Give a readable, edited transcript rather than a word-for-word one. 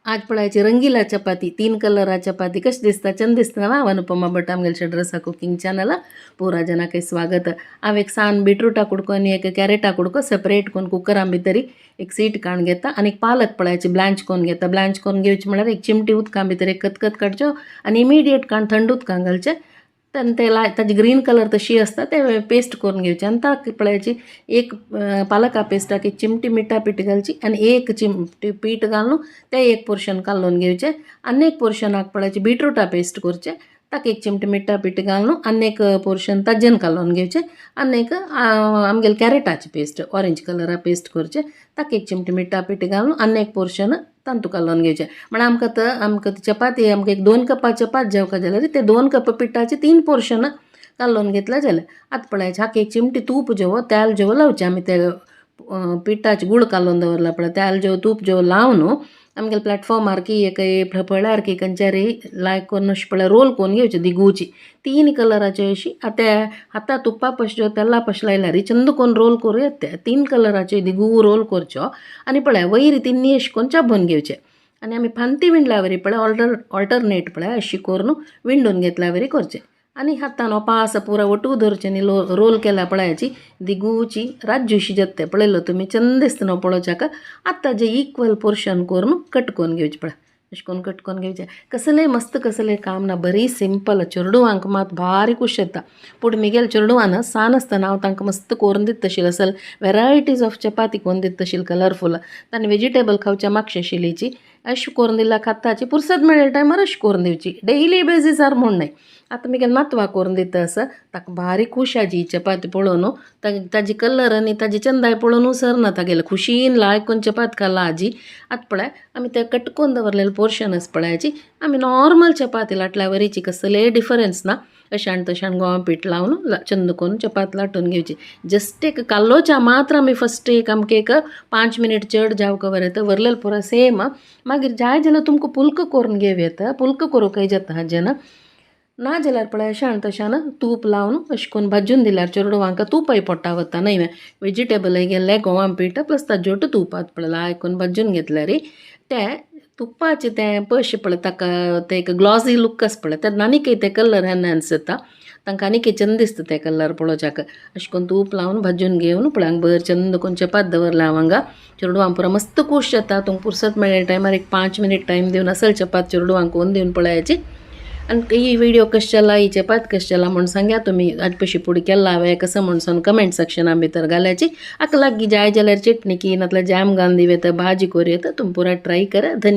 आज पळयाची रंगीला चपाती, 3 कलरा चपाती कशी दिसता चंद दिसता ना. अनुपमा भट आमगेले षड्रसा कुकिंग चॅनल पूरा जनाके स्वागत. हांव एक सान बिटरूटा कुडको आनी एक कॅरेटा कुडको सेपरेट करून कुकरां भितर एक सीट काडून घेता आनी एक पालक पळयाची ब्लांच करून घेता. ब्लांच करून घेवची म्हळ्यार एक चिमटी उदकां भितर एक कतकत काडच्यो आनी इमिडिएट काडून थंड उदकां घालचें. तेन्ना ते लाय ताजी ग्रीन कलर तशी आसता ते पेस्ट करून घेवचे आनी ताका पळयाची एक पालका पेस्टाक एक चिमटी मिठा पीठ घालची आनी एक चिमटी पीठ घालून ते एक पोर्शन कालोवन घेवचें. आनी एक पोर्शनाक पळयाची बिटरुटा पेस्ट करचें, ताका एक चिमटी मिठा पीठ घालून आनी एक पोर्शन ताजेन कालोवन घेवचें. आनी एक आमगेले कॅरेटाची पेस्ट ऑरेंज कलरा पेस्ट करचें, ताका एक चिमटी मिठा पीठ घालून आनी एक पोर्शन तांतू कालोवन घेवचें. म्हळ्यार आमकां तर आमकां चपाती आमकां एक 2 कपां चपात जेवका जाल्यार ते 2 कप पिठाचे 3 पोर्शन कालोवन घेतले जाल्यार. आतां पळयाचे हाका एक चिमटी तूप जेवो तेल जेवो लावचें. आमी ते पिठाचे गुळ कालोवन दवरला पळय तेल जेवो तूप जेवो लावन आमगेले प्लॅटफॉर्मार की एक फळ्यार की खंयच्यारी लायक करून अशें पळय रोल करून घेवचे दिगूची 3 कलराचे अशी. आतां ते हाता तुप्पा पश जो तेला पश लायल्यार चंद करून रोल करूं येता. ते 3 कलराचे दिगू रोल करचो आनी पळय वयर तिन्नी अशें करून चाबून घेवचे. आनी आमी फांती विणल्या वरी पळय ऑल्टरनेट पळय अशी करून विंडून घेतल्या वरी करचें. आनी हातान पास पुरा वटू धरचें आनी रोल केल्या पळयाची दिगूची राजूशी जाता पळयलो तुमी चंद दिसता न्हू पळोवच्याक. आतां जे इक्वल पोर्शन करून कट करून घेवचें पळय अशें करून कट करून घेवचें. कसलें मस्त कसलें काम ना, बरी सिंपल. चेडवांक मात भारी खूश येता. पूण मिगेल चेडवान सान आसतना हांव तांकां मस्त करून दिता तशी असल वेरायटीज ऑफ चपाती करून दिता तशी कलरफूल. तांणी वेजिटेबल खावच्या मागशे शिलीची अशें करून दिल्यार खाताची पुरसत मेळ्ळे टायमार अशें करून दिवची डेली बेजीसार म्हूण न्हय. आतां मिगेल नातवा करून दिता आसा ताका भारी खूश आजी चपाती पळोवन ताजी कलर आनी ताजी चंदाय पळोवन सरना तागेले खुशीन लायक करून चपात खाला आजी. आतां पळय आमी ते कट करून दवरलेले पोर्शन आसा पळयाची आमी नॉर्मल चपाती लाटल्या वरीची कसलेय डिफरन्स ना. अशान तशान गोवा पीठ लावन चंद करून चपात लाटून घेवची. जस्ट एक कालोच्या मात्र आमी फस्ट एक आमकां एक 5 मिनीट चड जावंक वर येता वरलेले पुरो सेम. मागीर जाय जाल्यार तुमकां पुल्क करून घेवं येता. पुल्क करूंकय जाता हाजेन ना जाल्यार पळय अशान तशान तूप लावन अशें करून भाजून दिल्यार चेडवांक तूपय पोटा वता न्हय. वेजिटेबलय गेल्लें गोवा पीठ प्लस ताजें तूप आतां पळय लायक करून भाजून घेतल्यार तें तुपाचें तें पळय पळय ताका तें एक ग्लॉसी लूक आसा पळय तेन्ना आनीकय तें कलर एनहान्स जाता तांकां आनीकय चंद दिसता तें कलर पळोवच्याक. अशें करून तूप लावन भाजून घेवन पळय हांगा बरें चंद करून चपात दवरल्या हांव हांगा. चेडवांक पुरो मस्त खूश जाता. तुमकां पुरसत मेळ्ळे टायमार एक 5 मिनीट टायम दिवन असल चपात चेडवांक करून दिवन पळयाची. आनी ही व्हिडिओ कशी जाला ही चपात कशी जाला म्हूण सांगा तुमी. आज पशी पुडी केला हांवें कसो म्हूण सांग कमेंट सेक्शना भितर घाल्याची. हाका लागीं जाय जाल्यार चटणी की नातल्यार जॅम घालून दिवं येता, भाजी करूं येता. तुमी पुरा ट्राय करा. धन्यवाद.